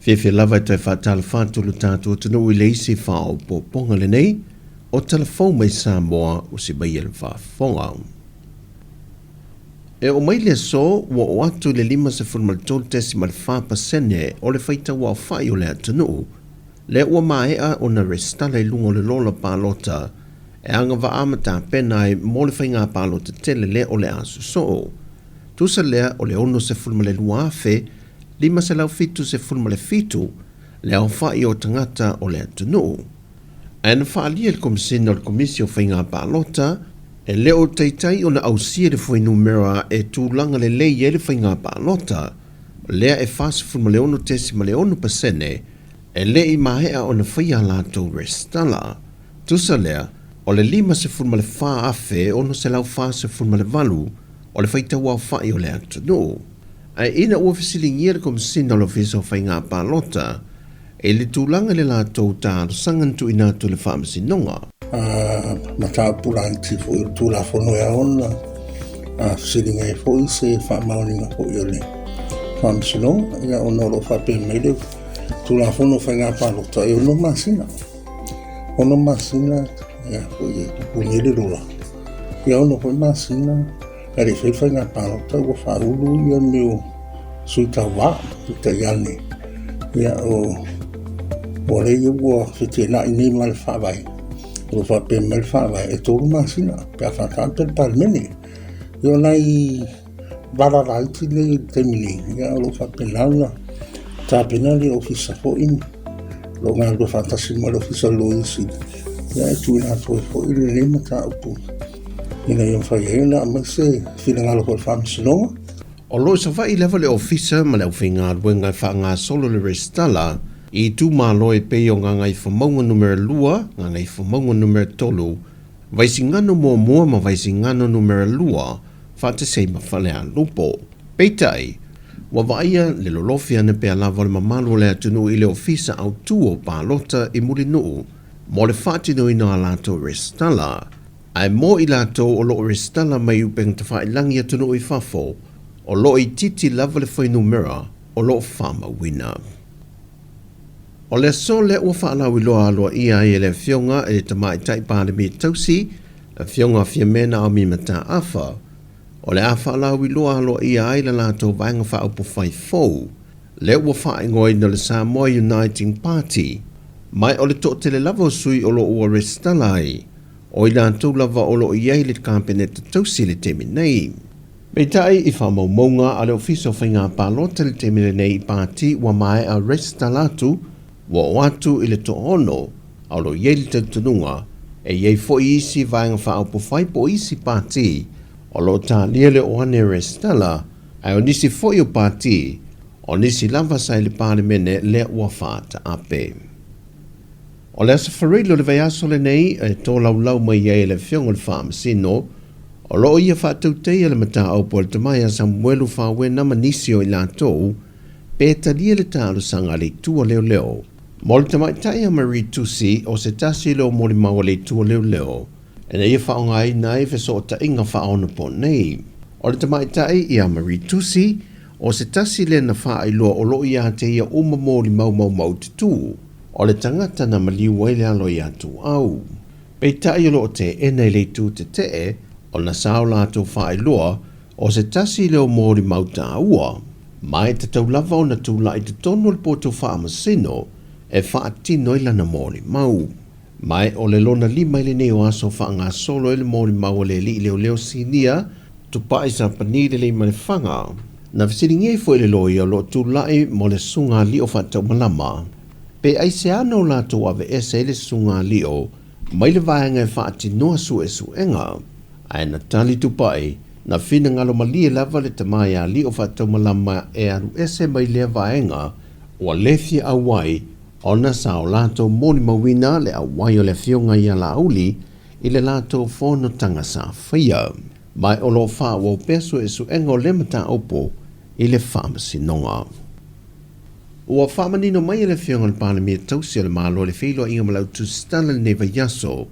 Fiafia lava e toe faatalofa atu lo tatou atunuu i le isi faaopoopoga lenei o Tala Fou mai Samoa usi mai e le faafofoga. E oo mai le aso ua oo atu i le 53.4% o le faitauaofai o le atunuu lea ua maea ona resitala i luga o le lola palota e agavaa ma tapena ai mo le faiga palota tele lea o le a sosoo. Tusa lea o le 62,577 le aofai o tagata o le atunuu. Ae na faaalia e le Komesina o le Komisi o Faiga Palota, e le o taitai ona ausia le fuainumera e tulaga lelei ai le faiga palota, lea e 46.6% e le i maea ona faia a latou resitala. Tusa lea, o le 54,648 o le faitauaofai o le atunuu. Ae ina ua fesiligia le Komesina o le Ofisa o Faiga Palota i le tulaga i le latou talosaga na tuuina atu i le Faamasinoga. Mataupu laiti foi o le Tulafono e ao ona fesiligia ai foi se faamaoniga foi o le Faamasinoga, ia ona o lo o faapea mai le Tulafono o Faiga Palota e 6 masina. 6 masina ia foi e pupuni ai le lola, ia 6 foi masina ae le i faia le faiga palota ua faaulu ia mea o sui tauva, peitai ane ia o ua lea ua feteenai nei ma le Faavae. O lo o faapea mai le Faavae e 3 masina pe a faataape le Palemene. Ia o nai vala laiti nei i le taimi nei, ia o lo o faapena ona tapena le Ofisa foi o lo o galulue faatasi ma le Ofisa o le Loia Sili, ia e tuuina atu ai foi lenei mataupu ina ia mafai ai ona aumai se finagalo foi o le Faamasinoga. O lo o i Savaii lava le Ofisa ma le aufaigaluega e faagasolo le resitala i itumalo e pei o Gagaifomauga Numera 2, Gagaifomauga Numera 3, Vaisigano 1 ma Vaisigano Numera 2, faatasi ai ma Falealupo. Peitai, ua vaaia le lolofi ane pea lava o le mamalu o le atunuu i le Ofisa Autu o Palota i Mulinuu mo le faatinoina o a latou resitala. Ae mo i latou o lo o resitala mai upegatafailagi atunuu i fafo, o lo o itiiti lava le fuainumera o lo o faamauina. O le aso lea ua faalauiloa aloaia ai e le Afioga i le Tamaitai Palemia Tausi, le Afioga Fiame Naomi Mataafa, o le a faalauiloa aloaia ai le latou Vaega Faaupufai fou, lea ua faaigoaina o le Samoa Uniting Party, ma o le toatele lava o sui o lo o ua resitala ai, o i latou lava o lo o i ai i le Kapeneta Tausi i le taimi nei. Peitai, i faamaumauga a le Ofisa o Faiga Palota i le taimi lenei i pati ua maea resitala atu, ua oo atu i le toaono, a o lo o i ai le talitonuga e i ai foi isi Vaega Faaupufai po o isi pati o lo o talia le oo ane e resitala, ae o nisi foi o pati, o nisi lava sa i le Palemene lea ua faataape. O le Aso Faraile o le vaiaso lenei e tolaulau mai ai e le Afioga i le Faamasino o lo o ia faatautaia le mataupu a le tama ia Samuelu Fauena ma nisi o i latou pe talia le talosaga a le Itu a Leoleo mo le tamaitai a Marie Tusi o se tasi lea o molimau a le Itu a Leoleo ina ia faaaogaina ai fesootaiga faaonaponei. O le tamaitai ia Marie Tusi o se tasi lea na faailoa o lo o ia te ia uma molimau maumaututu o le tagata na maliu ai le alo ia Tuau. Peitai o lo o teena i le itu tetee ona sa o latou faailoa o se tasi lea o molimau taua, ma e tatau lava ona tulai i totonu o le poto faamasino e faatino ai lana molimau. Ma e o le lona lima i lenei o aso faagasolo ai le molimau a le alii leoleo sinia Tupai Sapani Leleimanefaga. Na fesiligia ai foi le loia o lo o tulai mo le susuga alii o Faataumalama, pe aisea na o latou aveese ai le susuga alii o mai le vaega e faatinoa suesuega. Ae na tali Tupai, na finagalo malie lava le tama ia alii o Faataumalama e alu ese mai lea vaega ua le fia auai ona sa o latou molimauina le auai o le afioga ia Laauli i le latou fonotaga sa faia. Ma o lo o faaauau pea suesuega o lea mataupu i le Faamasinoga. Ua faamanino mai e le Afioga i le Palemia Tausi o le Malo i le feiloaiga ma le autusitala i lenei vaiaso,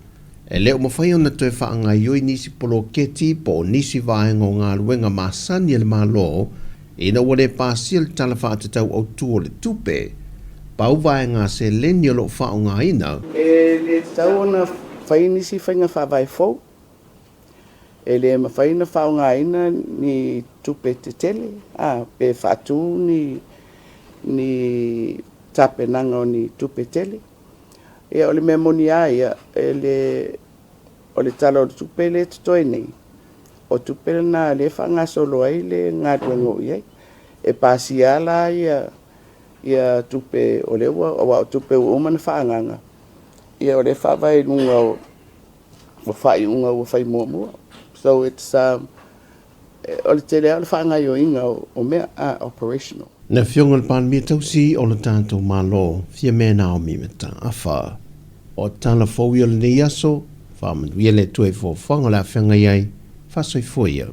e le o mafai ona toe faagaoioi nisi poloketi po o nisi vaega o galuega masani a le Malo ina ua le pasia le Tala Faatatau Autu o le Tupe. Pau vaega seleni o lo o faaaogaina. E le tatau ona fai nisi faiga faavae fou. E le mafai ona faaaogaina ni tupe tetele a, pe faatu ni ni tapenaga o ni tupe tele. Ia o le mea moni lava ia, e le o le Tala o le Tupe lea e totoe nei, o tupe lena lea e faagasolo ai le galuega o i ai. E pasia lava la ia ia tupe o lea ua aua o tupe ua uma ona faaagaaga, ia o lea e faavae i luga o o faaiuga ua fai muamua. So it's um, o le tele lava o le faagaoioiga o mea, operational. Le Afioga i le Palemia tausi o le tatou Malo, Fiamē Naomi Mataafa. O tala fou ia o lenei aso, faamanuia le Atua i foafoaga o le a feagai ai, faasoifua ia.